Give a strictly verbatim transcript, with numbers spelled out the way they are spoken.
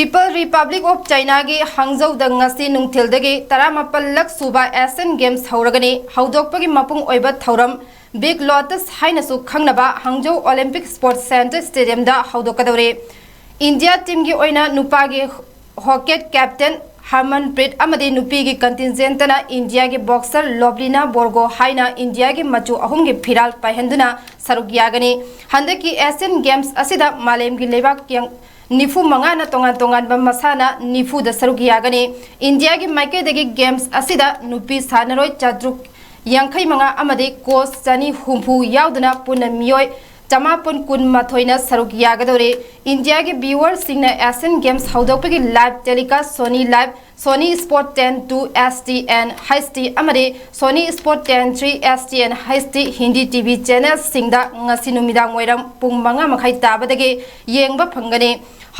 People Republic of Chinaꯒꯤ ꯍꯥꯡꯖꯧꯗ ꯉꯁꯤ ꯅꯨꯡꯊꯤꯜꯗꯒꯤ ꯇꯔꯥꯃꯥꯄꯜ ꯂꯛ ꯁꯨꯕ Asian Games ꯍꯧꯔꯒꯅꯤ꯫ ꯍꯧꯗꯣꯛꯄꯒꯤ ꯃꯄꯨꯡ ꯑꯣꯏꯕ ꯊꯧꯔꯝ Big Lotus ꯍꯥꯏꯅꯁꯨ ꯈꯪꯅꯕ ꯍꯥꯡꯖꯧ Olympic Sports Center Stadiumꯗ ꯍꯧꯗꯣꯛꯀꯗꯧꯔꯤ꯫ ꯏꯟꯗꯤꯌꯥ ꯇꯤꯝꯒꯤ ꯑꯣꯏꯅ ꯅꯨꯄꯥꯒꯤ ꯍꯣꯀꯦꯠ ꯀꯦꯞꯇꯦꯟ ꯍꯔꯃꯟꯄ꯭ꯔꯤꯠ ꯑꯃꯗꯤ ꯅꯨꯄꯤꯒꯤ ꯀꯟꯇꯤꯟꯖꯦꯟꯇꯅ ꯏꯟꯗꯤꯌꯥꯒꯤ ꯕꯣꯛꯁꯔ ꯂꯣꯕ꯭ꯂꯤꯅꯥ ꯕꯣꯔꯒꯣ ꯍꯥꯏꯅ ꯏꯟꯗꯤꯌꯥꯒꯤ ꯃꯆꯨ ꯑꯍꯨꯝꯒꯤ ꯐꯤꯔꯥꯜ ꯄꯥꯏꯍꯟꯗꯨꯅ ꯁꯔꯨꯛ ꯌꯥꯒꯅꯤ꯫ ꯍꯟꯗꯛꯀꯤ Asian Games ꯑꯁꯤꯗ ꯃꯥꯂꯦꯝꯒꯤ ꯂꯩꯕꯥꯛ ꯌꯥꯡ-, ꯅꯤꯐꯨ ꯃꯉꯥꯅ ꯇꯣꯉꯥꯟ ꯇꯣꯉꯥꯟꯕ ꯃꯁꯥꯟꯅ ꯅꯤꯐꯨꯗ ꯁꯔꯨꯛ ꯌꯥꯒꯅꯤ꯫ ꯏꯟꯗꯤꯌꯥꯒꯤ ꯃꯥꯏꯀꯩꯗꯒꯤ Games ꯑꯁꯤꯗ ꯅꯨꯄꯤ ꯁꯥꯟꯅꯔꯣꯏ ꯆꯥꯇ꯭ꯔꯨꯛ ꯌꯥꯡꯈꯩ ꯃꯉꯥ ꯑꯃꯗꯤ ꯀꯣꯆ ꯆꯅꯤ ꯍꯨꯝꯐꯨ ꯌꯥꯎꯗꯨꯅ ꯄꯨꯟꯅ ꯃꯤꯑꯣꯏ ꯆꯃꯥꯄꯟ ꯀꯨꯟꯃꯥꯊꯣꯏꯅ ꯁꯔꯨꯛ ꯌꯥꯒꯗꯧꯔꯤ꯫ ꯏꯟꯗꯤꯌꯥꯒꯤ viewerꯁꯤꯡꯅ Asian Games ꯍꯧꯗꯣꯛꯄꯒꯤ live telecast Sony Live, Sony Sport ten two S T and H D ꯑꯃꯗꯤ Sony Sport ten three S T and H D Hindi T V channelꯁꯤꯡꯗ ꯉꯁꯤ ꯅꯨꯃꯤꯗꯥꯡ ꯋꯥꯏꯔꯝ ꯄꯨꯡ ꯃꯉꯥ ꯃꯈꯥꯏ ꯇꯥꯕꯗꯒꯤ ꯌꯦꯡꯕ ꯐꯪꯒꯅꯤ꯫